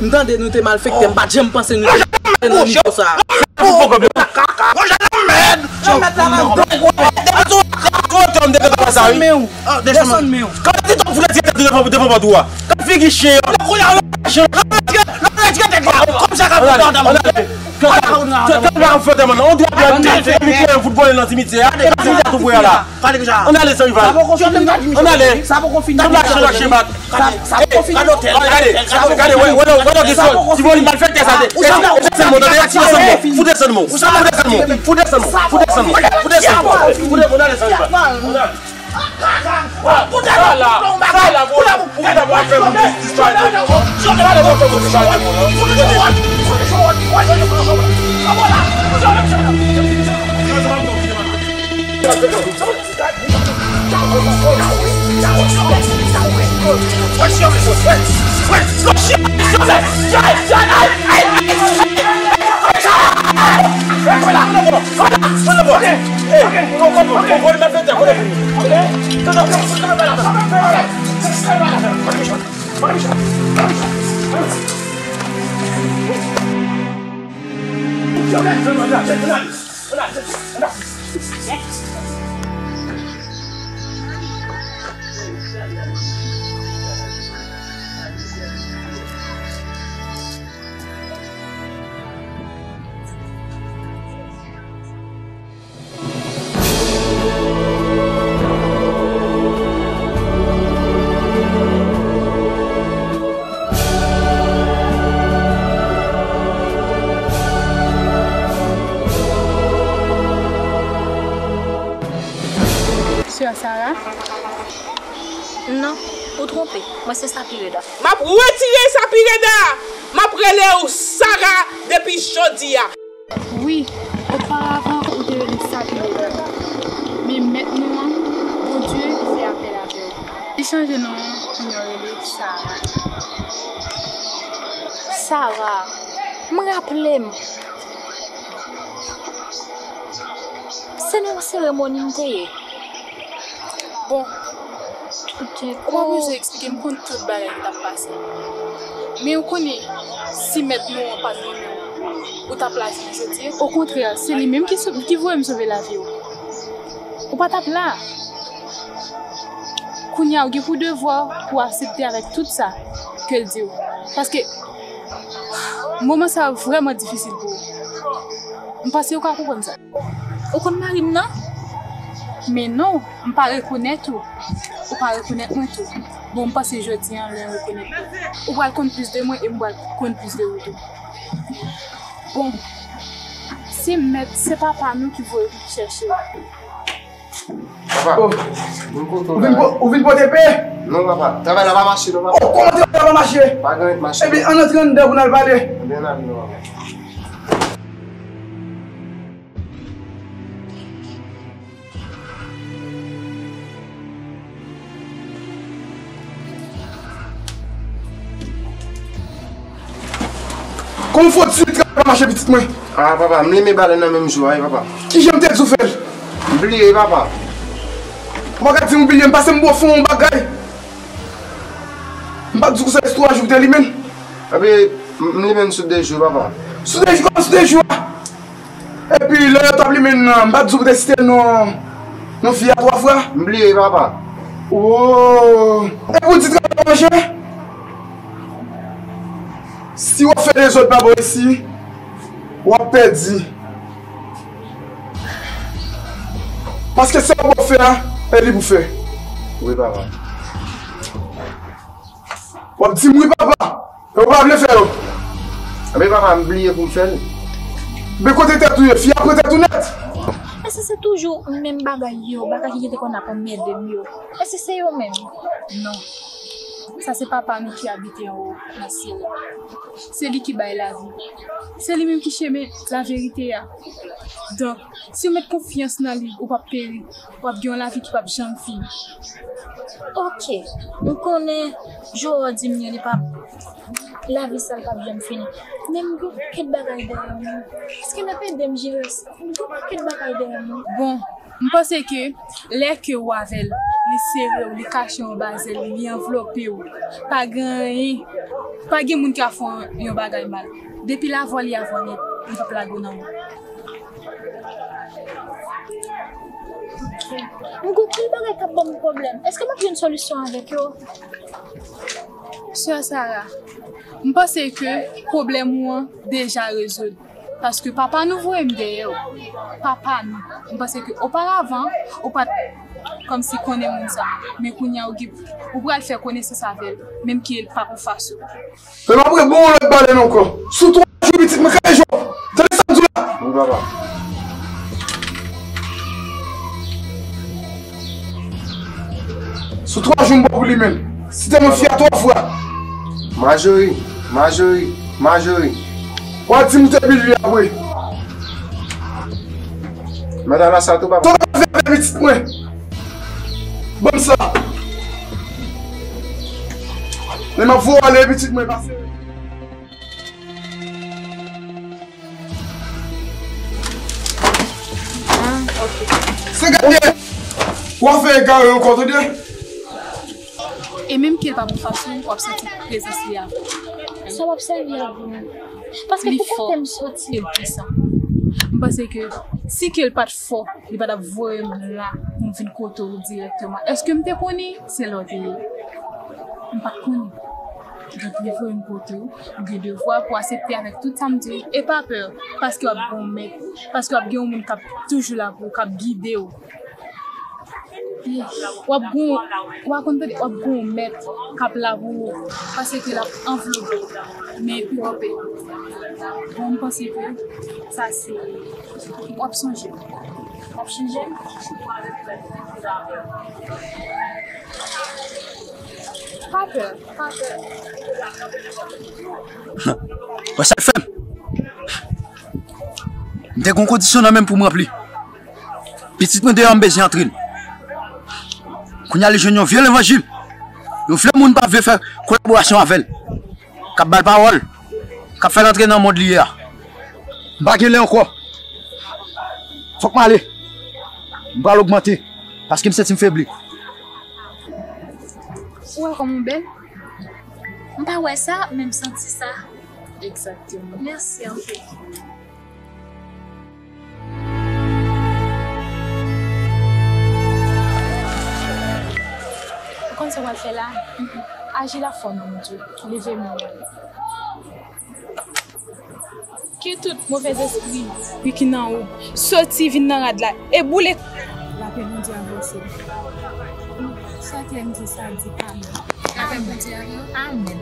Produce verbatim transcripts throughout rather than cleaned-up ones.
M tande nou te malfektè, m pa t janm panse nou te nan nivo sa. Pou poko blan. Yon jan nan mèd. Yon mèd la nan gwo gwo mèd. Depi sou, sou otè m te kontan sa, wi. Desann men w. Desann men w. Kòm ti tòp fout la ti devan, devan pòt ou a. Kòm figi chen yo. Kounye a, chen. Kite tèt la, kòm sa ka fè ann ale, ann ale. Kòm sa ka fè ann ale. Kòm sa ka fè ann ale. On dwa pran tèt, epi kòm foutbolè nan simityè a. Epi simityè tou prè a la. Ann ale, Sanrival. Ann ale. Sa poko fini. Tèt la chanje, chanje bat. Sa, sa poko fini. Gade, gade, gade, wè, wè, wè, wè, kesyon. Ti volim malfektè sa, te. Ou sa, ou sa, sèlman, tande, fout sèlman. Fout sèlman. Fout sèlman. Fout sèlman. Fout sèlman. Ann ale, Sanrival. Sa la, sa la, pou, pou, pou, pou fè moun disparèt. Sa la, pou fè moun disparèt. Sè Sara? Non, ou twonpe. Mwen se Sapireda. M ap retire Sapireda! M ap rele w Sara depi jodi a. Wi, oparavan ou te rele Sapireda. Men mèt nou an, Bondye, fè apèl avè w. Li chanje non an, kounye a w rele Sara. Sara, m raple m. Se nan yon seremoni m te ye. Bon, ou pa bezwen eksplike m, konn tout bagay ki t ap pase. Men ou konnen, si mèt nou an pa t renmen w, ou t ap la vini jodi a? Okontrè, se li menm ki sou-, ki voye m sove lavi w. Ou pa t ap la. Kounye a, ou gen pou devwa pou w aksepte avèk tout sa ke l di w. Paske moman sa yo vrèman difisil pou ou. M panse ou ka konprann sa. Ou konn mari m nan? Men non, m pa rekonèt ou. Ou pa rekonèt mwen tou. Bon, m panse jodi a, lè w rekonèt mwen, ou pral konn plis de mwen e m pral konn plis de ou tou. Bon, se mèt, se papa nou ki voye m chèche w. Papa, oh, vin kote w la. Ou vin po-, ou vin pote pe? Non, papa. Travay la pa mache, non, papa. Oh, kòman travay la pa mache? Pa gen anyen k mache. Ebyen, ann antre anndan pou n al pale. Ebyen, ann ale, non, papa. Kòman fò di travay pa mache pitit mwen? Ah, papa, m limen balèn nan menm jou a, wi, papa. Kijan m te di w fè l? M bliye, papa. Ou pa ka di m bliye, m pase m bò fè yon bagay. M pa t di w konsa, se twa jou w te limen l. Epi, m, m limen l sou de jou, papa. Sou de jou, kòman sou de jou a? Epi lè yo t ap limen nan, m pa t di w pou te site non, non fi a twa fwa? M bliye, papa. Oh! Epi w di travay pa mache? Si w ap fè dezòd pa bò isi, w ap pèdi. Paske sa w pou fè a, e li pou fè. Wi, papa. W ap di m wi, papa. Ou pa vle fè yo. Men papa, m bliye pou m fè l. Men kote tèt ou ye? Fi a pran tèt ou nèt. Èske se toujou menm bagay yo, bagay ki te konn ap anmède m yo? Èske se yo menm? Non. Sa se papa nou ki abite anwo nan syèl la. Se li ki bay lavi. Se li menm ki chemen laverite a. Donk, si w met konfyans nan li, ou p ap peri. W ap gen yon lavi ki p ap janm fini. Oke, m konnen jou w di m yo, li p ap, lavi sa l p ap janm fini. Men m gen yon pakèt bagay dèyè m. Èske n ap ede m jere sa? M gen yon pakèt bagay dèyè m. Bon, m panse ke lè ke w avè l, li sere w, li kache w anba zèl li, li anvlope w. Pa gen anyen, pa gen moun ki ap fè w yon bagay mal. Depi l avè w, li avè w nèt, li p ap lage w nan men. M gen anpil bagay k ap ban m pwoblèm. Èske m ap jwenn solisyon avèk yo? Sè Sara, m panse ke pwoblèm ou an deja rezoud. Paske papa nou voye m dèyè w. Papa nou. M panse ke oparavan, ou pa t kòmsi konnen moun sa. Men kounye a, ou gen, ou pral fè konesans avè l, menm ke l pa anfas ou. Men m ap rebon yon lòt balèn ankò. Sou twa jou, pitit mwen, kale je w. Tande sa m di w la. Wi, papa. Sou twa jou m pa pou li menm. Si te mwen fè twa fwa. Majori, Majori, Majori. W a di m te bil li apre. Madan la sa tou, papa. Sa w ka fè avè pitit mwen? Ban m sa. Men m ap voye w ale, pitit mwen, pase. Ah, ok. Se gade! W ap fè egare ankò, tande? E menm ke l pa pou fason, w ap santi prezans li a. Sa w ap sèvi a pou mwen. Paske pou kote m soti. Li fò. Li pwisan. M panse ke si ke l pa t fò, li pa t ap voye m la pou m vin kote w dirèkteman. Èske m te konnen se la w te ye? M pa t konnen. Donk, li voye m kote w. Ou gen devwa pou w aksepte avèk tout sa m di w. E pa pè, paske w ap gen yon mèt, paske w ap gen yon moun k ap toujou la pou w, k ap gide w. W ap gen, w ap konn tande, w ap gen yon mèt k ap la pou ou, paske l ap anvlope w. Men epi w ap, bon, m panse ke sa se, w ap sonje. W ap chanje. Pa pè, pa pè. Wè sa k fè m? M te gen yon kondisyon nan men m pou m ranpli. Pitit mwen deyò, m bezwen antre l. Kounye a li jwenn yon vye levanjil. Yon vye moun pa vle fè kolaborasyon avè l. K ap ba l pawòl. K ap fè l antre nan mond li ye a. M pa gen lè ankò. Fòk m ale. M pral ogmante. Paske m santi m febli. Ou wè kòman w bèl? M pa wè sa, men m santi sa. Egzakteman. Mèsi anpil. Ou konn sa w pral fè la? Aji la fò, non, Bondye. Leve men w. Ke tout movèzespri ki nan ou soti vin nan rad la e boule. Lapè Bondye avè w, sè. Sa klè m di sa, di amèn. Lapè Bondye avè w. Amèn.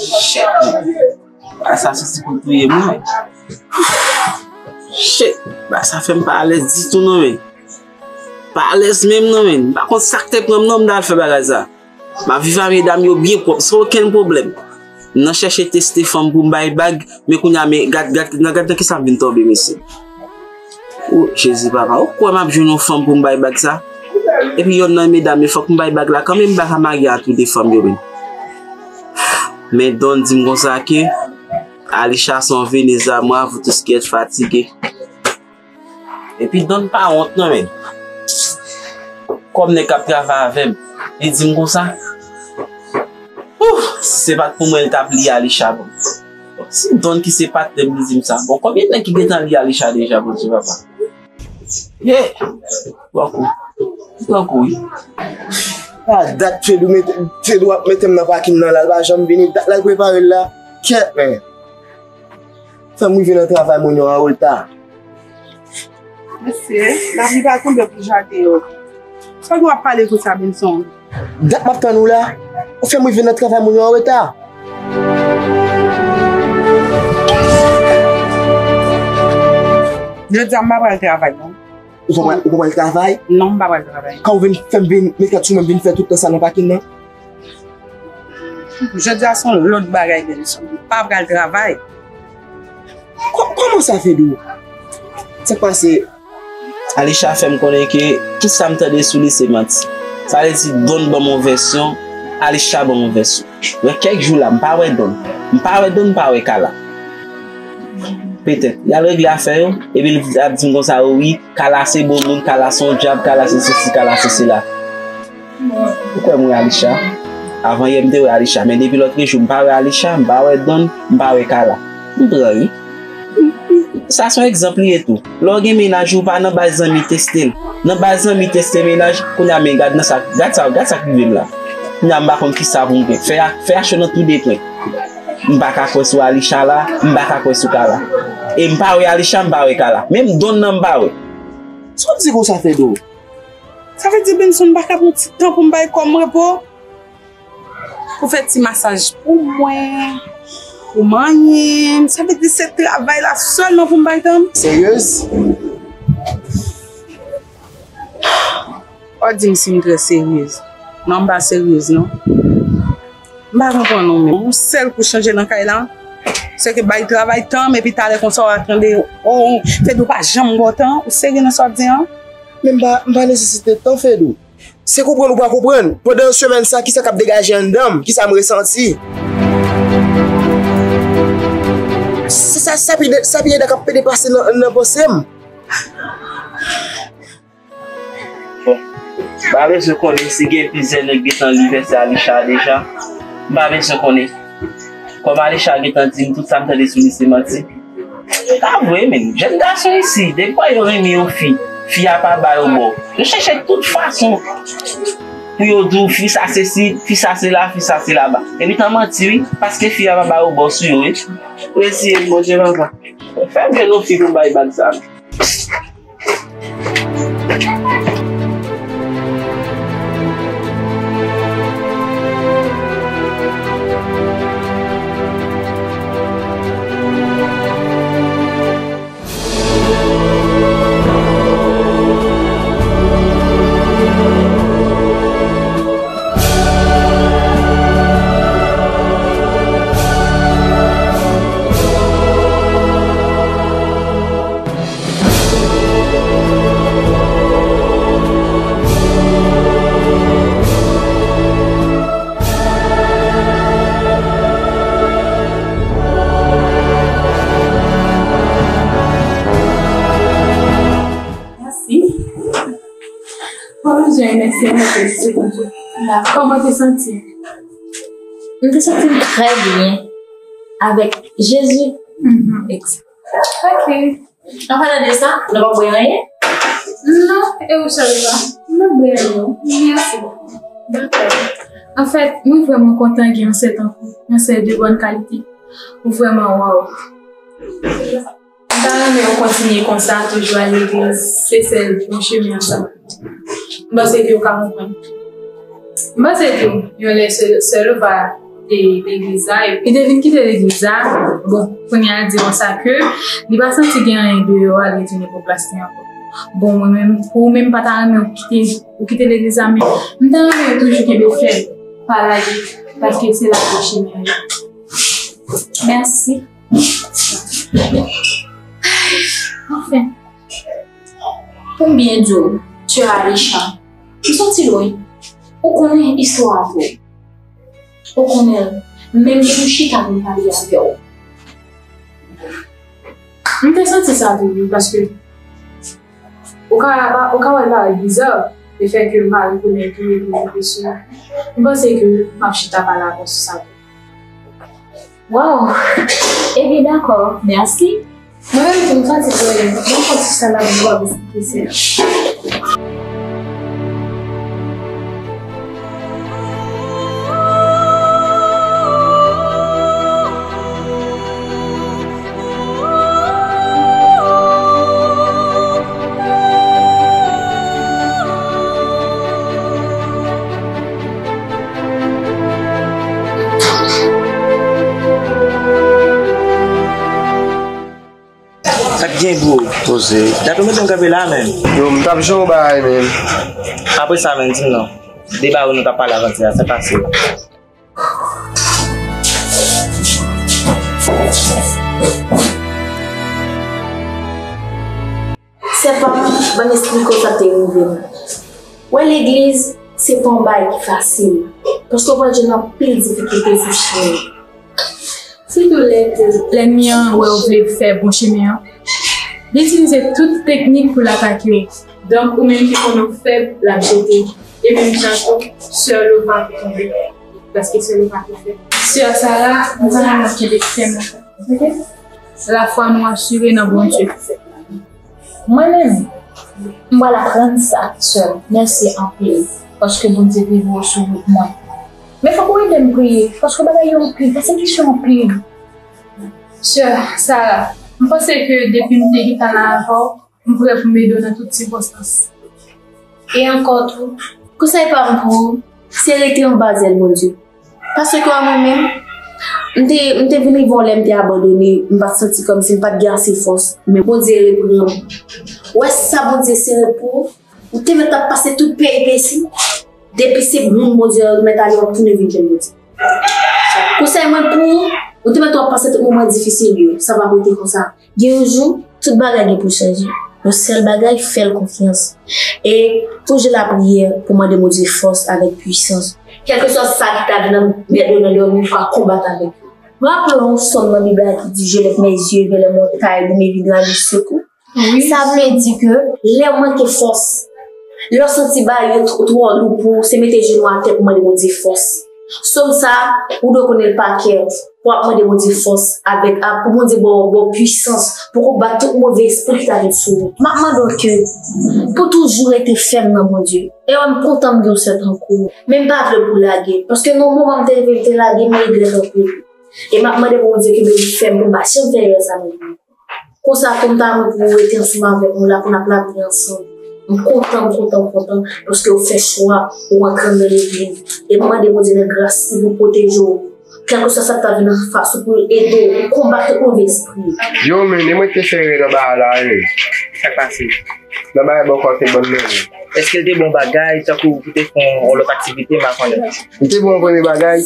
Shit. Bagay sa santi pou touye mwen. Shit. Bagay sa fè m pa alèz ditou non, men. Pa alèz menm non, men. M pa konn sa k te pran m non, m t al fè bagay sa. M ap viv ak medam yo byen pwòp, san okenn pwoblèm. M nan chèche teste fanm pou m bay bag, men kounye a, men gad, gad, nan gad nan kisa m vin tonbe, mesye. O, Jezi papa, ou kwè m ap jwenn yon fanm pou m bay bag sa? Epi yonn nan medam yo, fòk m bay bag la kanmenm, m pa ka marye a tou de fanm yo menm. Men Don di m konsa ke Alisha se yon venez à moi, vous tous qui êtes fatigués. Epi Don pa wont non, men. Kòm nèg k ap travay avè m, li di m konsa. Ouf! Si se pa t pou mwen, l t ap li Alisha, bon. Si Don ki se patnè m li di m sa, bon, konbyen nèg ki gentan li Alisha deja, Bondye papa? Ye! Pran kou. Pran kou, wi. A dat Fedou mete, Fedou ap mete m nan pakin nan la, l pa janm vini. Dat la l prepare l la. Kèt, men. Fè m rive nan travay mwen yo an reta. Mesye, lavi pa konn lè pou jate yo. Sa w ap pale konsa, Benson? Dat m ap tann ou la. Ou fè m rive nan travay mwen yo an reta. Jodi a, m pa pral travay, non. Ou pa pral, ou pa pral travay? Non, m pa pral travay. Kan ou vin fè m vin met kat sou mwen, m vin fè tout tan sa nan pakin nan? Jodi a se yon lòt bagay, Benson. M pa pral travay. Kò-, kòman sa, Fedou? Sa k pase? Alisha fè m konnen ke tout sa m tande sou li se manti. Sa vle di Don ban m yon vèsyon, Alisha ban m yon vèsyon. Gen kèk jou la, m pa wè Don. M pa wè Don, m pa wè Kala. Petèt, y al regle afè yo, epi l ap di m konsa, o wi, Kala se bon moun, Kala se yon dyab, Kala se sesi, Kala se sela. Ou kwè m wè Alisha? Avan yè m te wè Alisha, men depi lòtrejou m pa wè Alisha, m pa wè Don, m pa wè Kala. M pran ri. Sa se yon egzanp li ye tou. Lè w gen mennaj ou pa nan baz zanmi teste l. Nan baz zanmi teste mennaj, kounye a men gad nan sa, gad sa, gad sa k rive m la. Kounye a m pa konn kisa pou m fè. Fè a, fè a cho nan tou de kwen. M pa ka kwè sou Alisha la, m pa ka kwè sou Kala. E m pa wè Alisha, m pa wè Kala. Menm Don nan m pa wè. Sa w di konsa, Fedou? Sa vle di Benson pa ka pran ti tan pou m bay kò m repo? Pou fè ti masaj pou mwen, pou manyen m. Sa vle di se travay la sèlman pou m bay tan m? Seryez? Ou di m si m trè seryez. Non, m pa seryez, non. M pa konprann ou menm. Yon sèl kou chanje nan kay la. Se ke bay travay tan m, epi talè konsa w a tande, o, Fedou pa janm gen tan. Ou serye nan sa w ap di an? Men m pa, m pa nesesite tan, Fedou. Se konprann ou pa konprann. Pandan semèn sa, kisa k ap degaje anndan m? Kisa m resanti? Sa, sa, sa pi de, sa pi eda k ap pede pase nan, nan panse m. Bon, m pa bezwen konnen si gen plizyè nèg gentan li vèsyon Alisha deja. M pa bezwen konnen. Kòm Alisha gentan di m tout sa m tande sou li se manti. E pa vre, menm. Jèn gason isi, depi yo renmen yon fi, fi a pa ba yo bò. Yo chèche tout fason pou yo di w fi sa se si, fi sa se la, fi sa se laba. Epi tan manti, wi, paske fi a pa ba yo bò sou yo, wi. Resi, Bondye papa. Fè m jwenn yon fi pou m bay bag sa. Mèsi. Mwen bezwen remèsye mwen ke se Bondye. Kòman w te santi w? M te santi m trè byen avèk Jezi. Mhm. Egzak. Ok. An palan de sa, nou p ap bwè anyen? Non, e ou, Shalva? M p ap bwè anyen, non. Mèsi. Dakò. Anfèt, mwen vrèman kontan gen yon sè tankou, yon sè de bòn kalite. Ou vrèman waw. M ta renmen ou kontinye konsa, toujou al legliz. Se sèl bon chemen an sa. M panse ke ou ka konprann. M panse tou, yon lè sè, sè Lova te legliz la, epi li te vin kite legliz la, bon, kounye a, di konsa ke li pa santi gen anyen deyò a, li retounen pou plas li ankò. Bon, mwen menm, pou ou menm, pa ta renmen ou kite, ou kite legliz la, men m ta renmen ou toujou kenbe fèm, pa lage, paske se la ke chemen an ye. Mèsi. Anfen, pou m byen di w, Sè Alisha, m soti lwen. Ou konnen istwa a vre. Ou konnen l. Men m te tou chita pou m pale avè w. M te santi sa tou, wi, paske ou ka, ou ka wè l parèt biza, lefètke m pa rekonèt ou epi m te sou. M panse ke m ap chita pale avè w sou sa tou. Waw! Ebyen, dakò, mèsi. Mwen menm tou, m fatige, ban m pran ti chalè pou m kapab esplike sa. Sa k gen, bro? Poze. Dat ou mete m kanpe la, menn. Yo, m t ap jwe yon bagay, menn. Apre sa, menn, di m non. Deba nou t ap pale avan ti a, sa k pase? Sè pa m, ban m esplike w sa k te rive m. Wè, legliz, se pa yon bagay ki fasil, paske w pral jwenn anpil difikilte sou chemen. Sitou lè ke lènmi an wè w vle fè bon chemen an, li itilize tout teknik pou l atake w. Donk, ou menm ki konnen w fèb, l ap jete w. E menm jan tou, sè Lova te tonbe, paske sè Lova te fèb. Sè Sara, nou pa nan kenbe fèm ankò. Oke? Lafwa nou asire nan Bondye. Mwen menm, m pral aprann sa, sè m. Mèsi anpil, paske Bondye rive w sou wout mwen. Men fòk ou ede m priye, paske bagay yo anpil, pèsekisyon anpil. Sè Sara, m panse ke depi m te gentan la avè w, m prè pou m ede w nan tout sikonstans. E ankò tou, konsèy pa m pou ou, se rete anba zèl Bondye. Paske a mwen menm, m te, m te vin rive yon lè m te abandone, m pa t santi kòmsi m pa t gen ase fòs, men Bondye reprann mwen. Ou wè sa Bondye sere pou ou, ou te mèt ap pase tout peripesi, depi se moun Bondye an ou mèt ale, w ap tounen vin jwenn Bondye. Konsèy mwen pou ou, ou te mèt w ap pase tout moman difisil yo, sa p ap rete konsa. Gen yon jou, tout bagay gen pou chanje. Yon sèl bagay, fè l konfyans. E toujou lapriyè pou mande Bondye fòs avèk pwisans. Kèlkeswa sa ki ta vin nan mèt ou nan dòmi, ou ka konbat avèk yo. Raple w yon sòm nan Bib la ki di, Je lève mes yeux vers les montagnes, d'où me viendra le secours. Wi. Sa vle di ke lè w manke fòs, lè w santi bagay yo tw-, twò lou pou ou, se mete jenou atè pou mande Bondye fòs. Sòm sa a, ou dwe konnen l pa kè, pou w ap mande Bondye fòs avèk, a, pou Bondye ba w, ba w pwisans pou konbat tout move espri ki ta vin sou ou. M ap mande w ke pou toujou rete fèm nan Bondye. E wè, m kontan m gen yon sè tankou w. Men m pa vle pou w lage, paske nan yon moman m te vle te lage, men regrèt anpil. E m ap mande Bondye kenbe m fèm pou m pa janm fè erè sa nan vi m. Konsa tou, m ta renmen pou ou rete ansanm avèk nou la, pou n ap lapriyè ansanm. M kontan, m kontan, m kontan, paske ou fè chwa, ou antre nan legliz. E m mande Bondye nan gras li pou pwoteje w. Kèlkeswa sa k ta vin anfas ou, pou l ede w konbat tout move espri. Yo, men, e mwen ki te fè erè nan bagay la, wi. Sa k pase? Nan bagay bòkò te ban m nan. Èske l te bon bagay, tankou pou te fè yon lòt aktivite, m pa konnen. Li te bon premye bagay,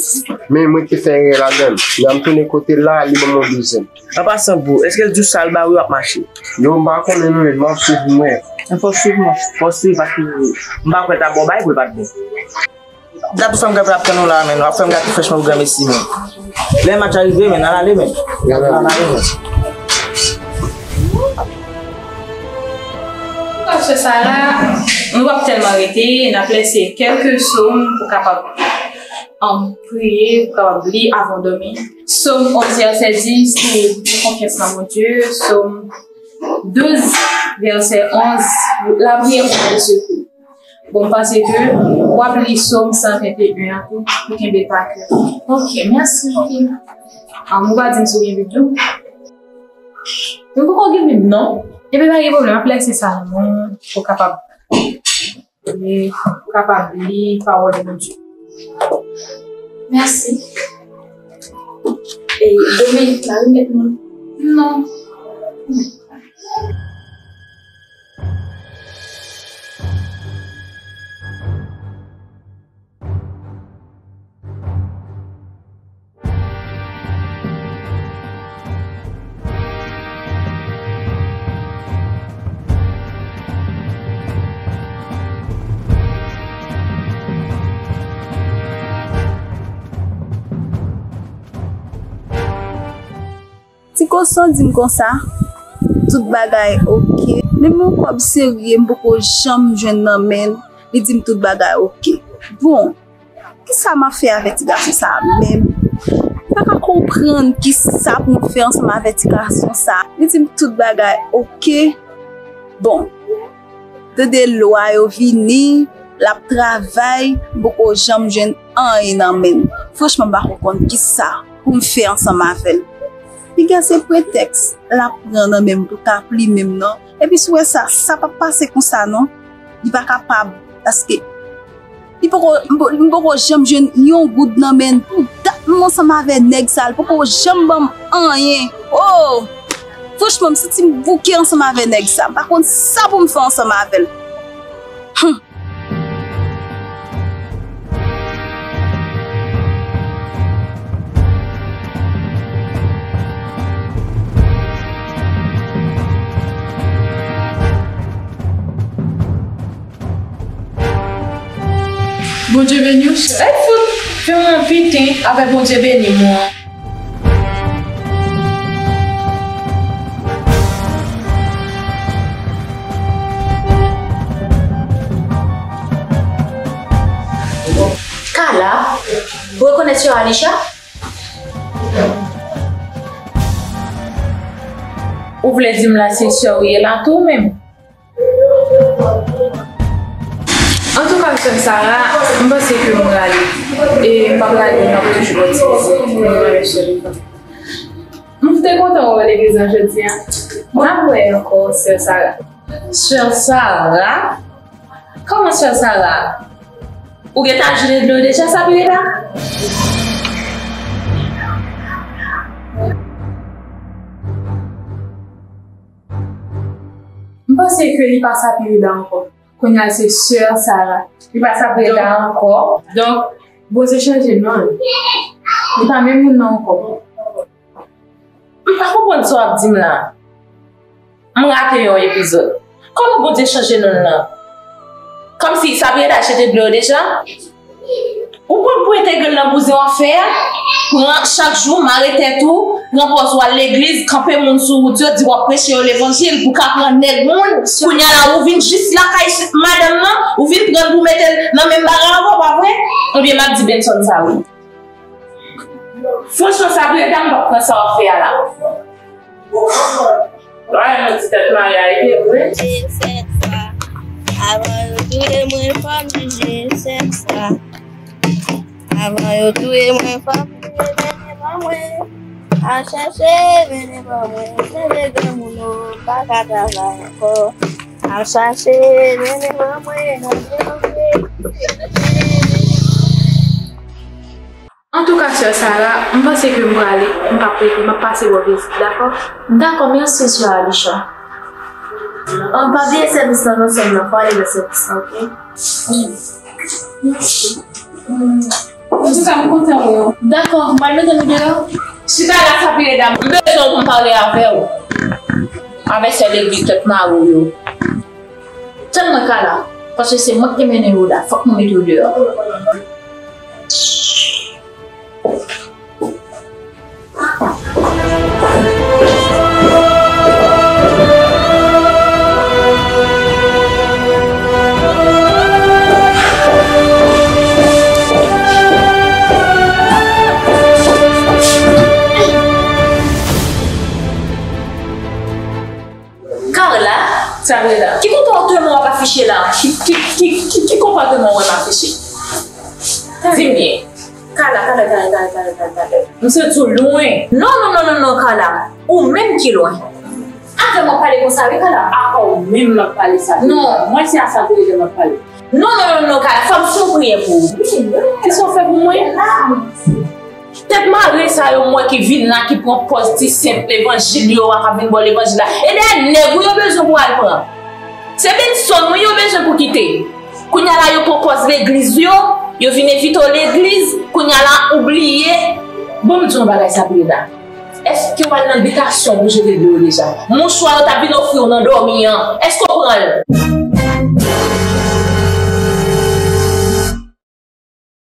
men mwen te fè erè ladan l. Lè m tounen kote l la, li ban m yon dezyèm. An pasan, bro, èske l di w sa l ba ou yo ap mache? Yo, m pa konnen non, men m ap swiv mwen. Fò w swiv mwen, fò w swiv paske m pa kwè l t ap bon bagay pou l pa t bon. Dat ou fè m kanpe ap tann ou la, men w ap fè m gate frèchman pou granmesi, men. Lè match a rive, men, n al ale, men. N al ale, men. Sè Sara, nou p ap tèlman rete, n ap lèse kèlke sòm pou kapab, um, priye, pou kapab li avan w dòmi. Sòm onz vèsè dis, se gen konfyans nan Bondye. Sòm douz vèsè onz, lapriyè pou mande sekou. Bon, m panse ke w ap li Sòm san venteyen an tou, pou kenbe l pa kè. Ok, mèsi. Ok. Ah, ou pa di m si w gen Bib, non? M poko gen Bib, non. Ebyen, pa gen pwoblèm, m ap lèse sa nan men w, pou w kapab, pou w kapab li pawòl Bondye. Mèsi. E, demen, m a remèt mwen. Non. Ti Koson di m konsa, tout bagay oke. Menm yon kòb serye, m poko janm jwenn nan men l, li di m tout bagay oke. Bon, kisa m ap fè avèk ti gason sa a menm? M pa ka Konprann ki sa pou m fè ansanm avè ti gason sa. Li di m tout bagay, oke. Bon, tande lwa yo vini, l ap travay, m poko janm jwenn anyen nan men l. Franchman, m pa konprann ki sa pou m fè ansanm avè l. Piga se pretèks l ap pran nan men m pou ta plimen m nan. Epi si w wè sa, sa p ap pase konsa non. Li pa kapab, paske li poko, m po-, m poko janm jwenn yon goud nan men l. Pou dat m ansanm avè nèg sa, li poko janm ban m anyen. Oh! Franchman, m santi m bouke ansanm avè nèg sa. M pa konn sa pou m fè ansanm avè l. Humm. Bondye beni w, sè. Ay, fout, fè yon piten avè Bondye beni m an. Carla, ou rekonèt sè Alisha? Ou vle di m la se sè w ye la tou menm? Antouka, sè Sara, m panse ke m prale. E m pa prale, m ap toujou ba w ti vizit. M renmen sè Eva. M te kontan wè w legliz la jodi a. N ap wè ankò, sè Sara. Sè Sara? Kòman sè Sara? Ou gentan jete dlo deja, Sapireda? M panse ke li pa Sapireda ankò. Kounye a se sè Sara. Li pa Sapireda ankò. Donk, Bondye chanje non l. Li pa menm moun nan ankò. M pa konprann sa w ap di m la. M rate yon epizòd. Kòman Bondye chanje non l lan? Kòmsi Sapireda jete dlo yo deja? Ou konn pou entegre l nan bouzen w ap fè a? Pran chak jou, mare tèt ou, pran pòz ou al legliz, kanpe moun sou wout yo, di w ap preche yo levanjil pou ka pran nèg moun. Kounye a la, ou vin jis lakay madanm nan, ou vin pran l pou mete l nan menm bagay avè w, pa vre? Ebyen, m ap di Benson sa wi. Franchman, Sapireda, m p ap pran sa w ap fè a la. Ay, mwen ti tèt mare a ye vre. Jije sèt fwa. Avan yo touye mwen, fò m jije sèt fwa. Avan yo touye mwen, fò m jije mennen ban mwen. Al chache, mennen ban mwen. Chanje granmoun ou pa ka travay ankò. Al chache, mennen ban mwen. Nan Antouka, sè Sara, m panse ke m prale, m p ap rete, m ap pase ba w vizit, dakò? Dakò, mèsi, sè Alisha. An, pa bliye sèvis lan nan sèm nan, fò ale nan sèvis lan, oke? Antouka, m kontan wè w. Dakò, m pral mete nou deyò. Chita la, Sapireda, m bezwen w pou m pale avè w. Avè sè legliz tèt mare w yo. Tann mwen, Carla, paske se mwen ki te mennen yo la, fòk nou mete yo deyò. Carla, Sabrina, ki konpòteman w ap afiche la? Ki, ki, ki, ki, ki konpòteman w wè m afiche? Di m byen. Carla, Carla, Carla. M santi w lwen. Non, non, non, non, non, Carla. Ou menm ki lwen. Avè m w ap pale konsa, wi, Carla. Ak ou menm m ap pale sa. Non. Mwen se a Sabrina m ap pale. Non, non, non, non, Carla. Fò m fè yon priyè pou ou. Wi, wi. Kisa w fè pou mwen? Tèt mare sa yo m wè ki vin la, ki pran pòz ti sent levanjil yo a, k ap vin ba w levanjil la. E dèyè nèg ou yo bezwen pou al pran. Se Benson wi yo bezwen pou kite. Kounye a la yo pran pòz legliz yo, yo vin envite w legliz, kounye a la ou bliye. Bon, m di w yon bagay, Sabrina. Èske w al nan bitasyon pou jete dlo yo deja? Mouchwa yo t ap vin ofri w nan dòmi an, èske w pran l?